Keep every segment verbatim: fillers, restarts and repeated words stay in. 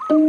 Brahmana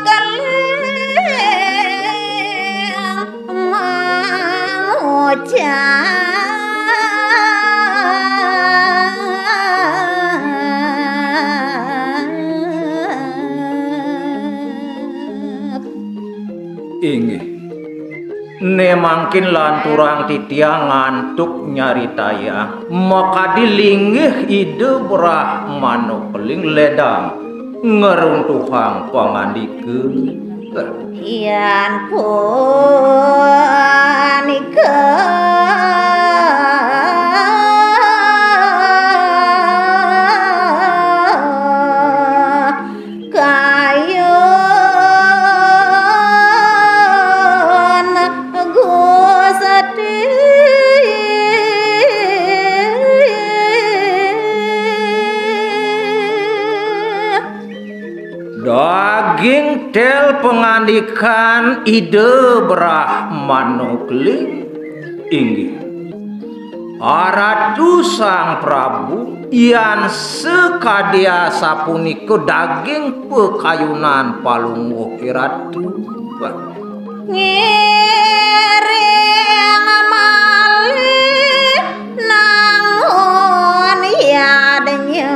keling mangucap. Inggih. Né mangkin lanturang titiang ngantuk nyaritayang, makadi linggih Ida Brahmana Keling ledang ngruntuhang pangandika. Yan punika kayun Gusti. Daging tel pangandikan Ida Brahmana Keling, inggih. Aratu Sang Prabu, yan sakadi asapunika daging pakayunan Palungguh Iratu. Ngiring malih nangun yadnya.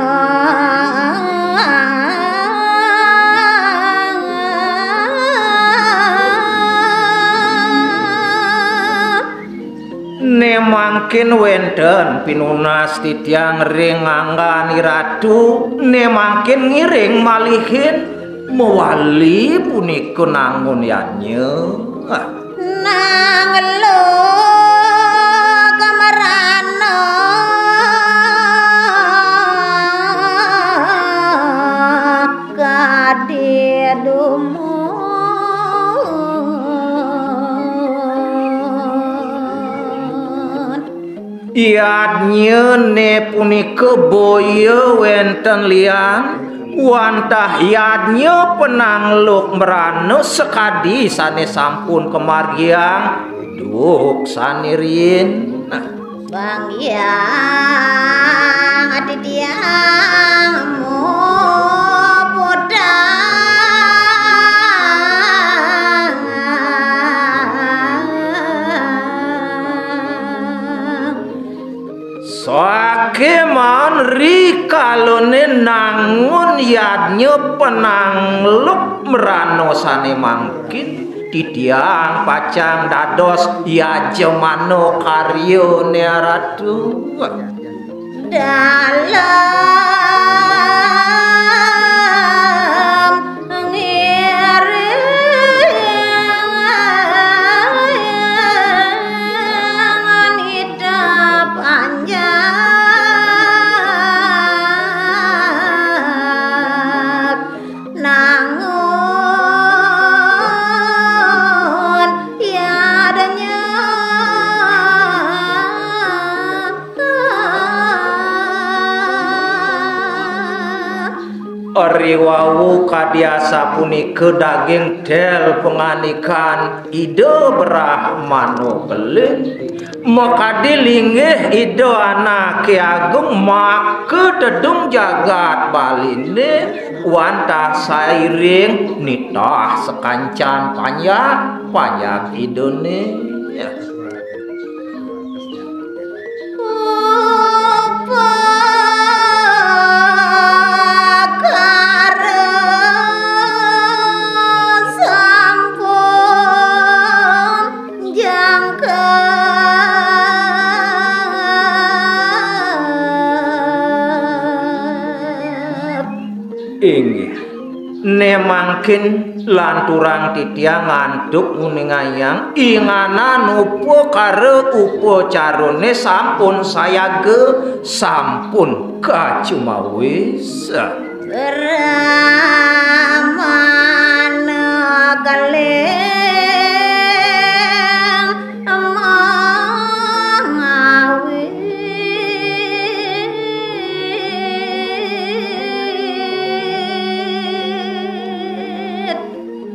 Né mangkin wénten pinunas titiang ring anggan Iratu, né mangkin ngiring malihin mawali punika nangun yadnya. Nang luka merana kadi dumun. Yadnyané punika boya wénten lian, wantah yadnya panangluk mrana sakadi sané sampun kamargiang duk sané riin. Bang Hyang titiang muputang. Sakémaon rikalané nangun yadnya panangluk mrana sané mangkin, titiang pacang dados yajamana karyané Ratu. Dalem ngiring nitah panjak. Nangun yadnya. Riwau kadi asapunika daging tel pangandikan Ida Brahmana Keling. Makadi linggih Ida Anaké Agung maka tedung jagat Baliné wantah sairing nitah sakancan panjak-panjak Idané. Upakara sampun jangkep. Inggih. Né mangkin lanturang titiang antuk nguningayang inganan upakara upacarané sampun sayaga, sampun kacumawis. Brahmana Keling mangawit.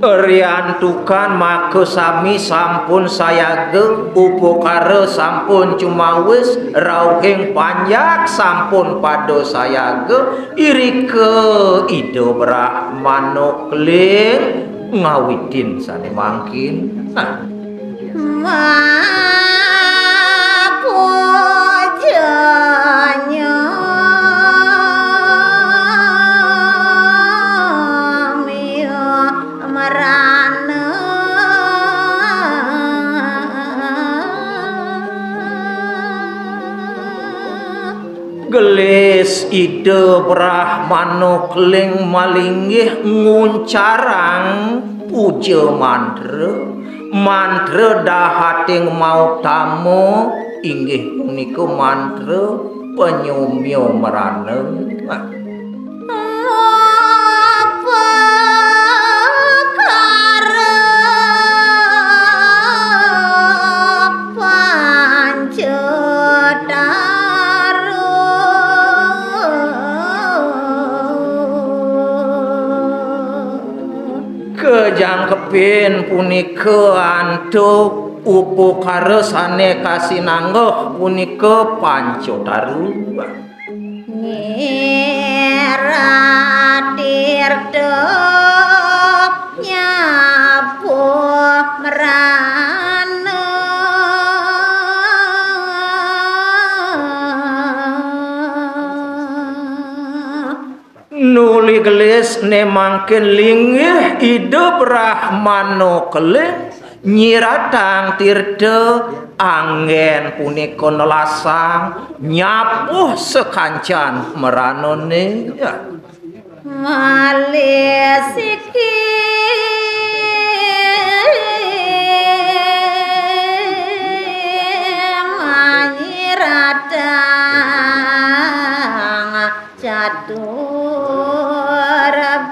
Riantukan makasami sampun sayaga, upakara sampun cumawis, rauhing panjak sampun pada sayaga, irika Ida Brahmana Keling ngawitin sané mangkin. Nah. Mapujanya miya marana. Gelis Ida Brahmana Keling malinggih nguncarang puja mantra. Mantra dahating mautama inggih punika mantra panyomya mrana. Upakara panca taru. Kajangkepin punika antuk upakara sané kasinanggeh punika panca taru. Nyirat tirta nyapuh mrana. Nuli gelis né mangkin linggih Ida Brahmana Keling nyiratang tirta anggén punika nelasang nyapuh sakancan mranané. Malih siki manyiratang catur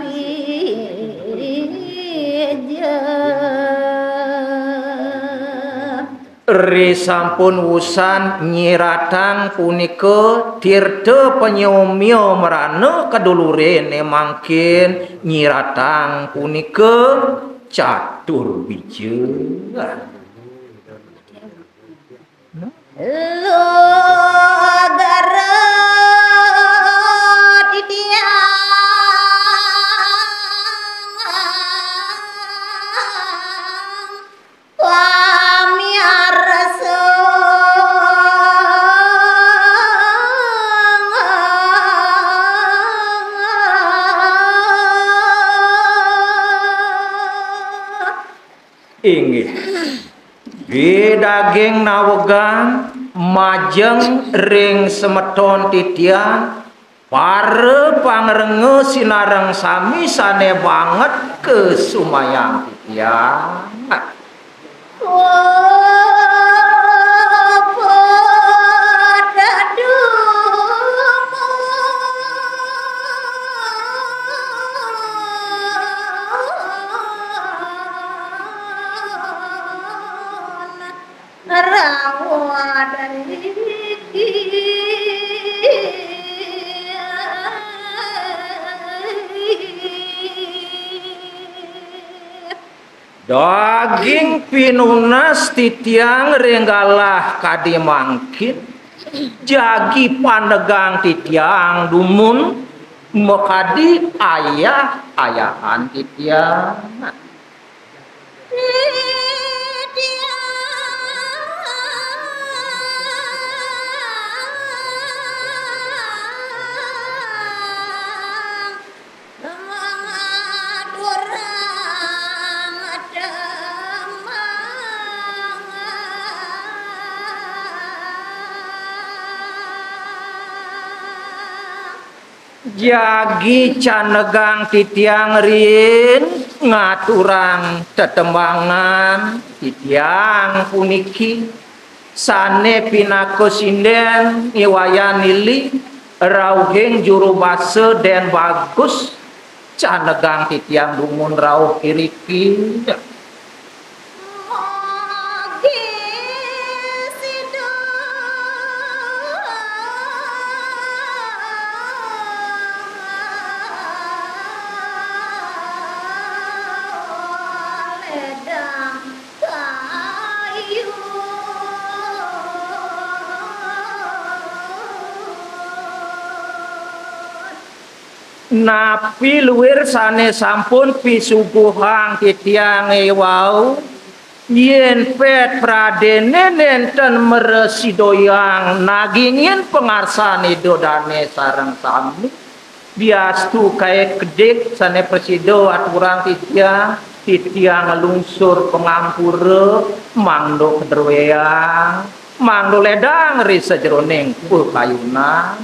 bija. Ri sampun wusan nyiratang punika tirta panyomya mrana, kaduluréné mangkin nyiratang punika catur bija. Lugara titiang pamiarsa. Inggih. Bidaging nawegang majeng ring semeton titiang, para pangrenga sinareng sami sané banget kasumayang titiang. Rawuh dari Daging pinunas titiang ring galah kadi mangkin, jagi panegang titiang dumun makadi ayah-ayahan titiang. Jagi canegang titiang riin ngaturang tetembangan titiang puniki sane pinaka sinden ngiwayan nili rauhing juru basa Den Bagus, canegang titiang dumun rauh iriki. Napi luir sane sampun pisuguhang titiang iwau, yen pet pradene nenten mrasidayang nagingin pangarsan Ida Dane sareng sami, diastu kae kedik sane prasida aturang titiang, titiang nglungsur pangampura, mangda kadrueang, mangda ledang ri sajeroning pakayunan.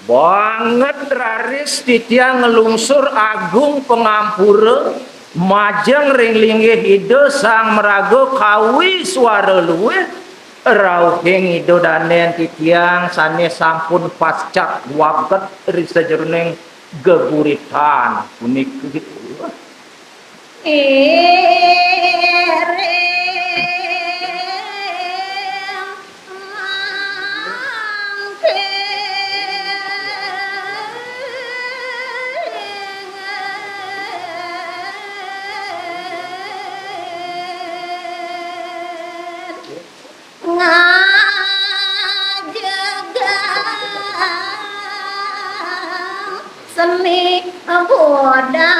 Banget raris titiang nglungsur agung pangampura majeng ring linggih Ida Sang Maraga Kawi Swara Luih, rauhing Ida Danen titiang sane sampun pascat waget ri sajeroning geguritan puniki. Ngajegang seni budaya.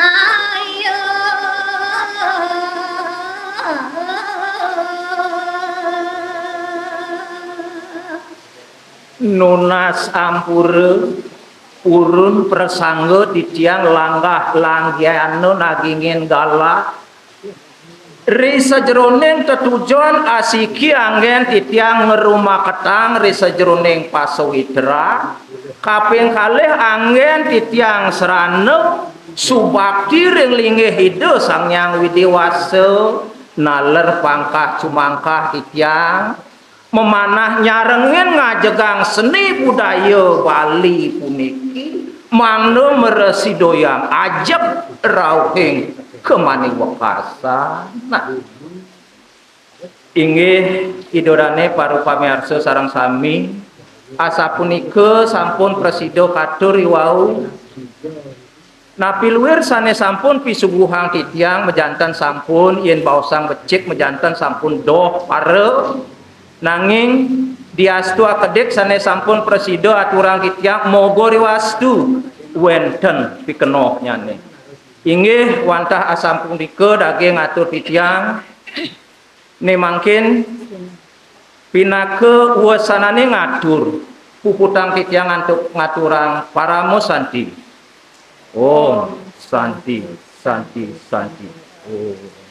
Nunas ampura, purun prasangga titiang langgah langgana nagingin galah. Ri sajeroning tetujon asiki anggen titiang ngrumaketang ri sajeroning pasawitra, kaping kalih anggen titiang srana subakti ring linggih Ida Sang Hyang Widi Wasa, naler pangkah cumangkah titiang, mamanah nyarengin ngajegang seni budaya Bali puniki, mangda mrasidayang ajeg rauhing kamaniwekasan. Nah, inggih Ida Dane para pamiarsa sareng sami, asapunika sampun prasida katur iwau. Napi luir sane sampun pisuguhang titiang majanten sampun, yen baosang becik majanten sampun doh para, nanging diastu akedik sane sampun prasida aturang titiang moga riwastu wenten pikenohnyane. Inggih wantah asapunika daging atur titiang, ne mangkin pinaka wesanane ngatur, puputang titiang antuk ngaturang parama santi. Om Santi, Santi, Santi. Om.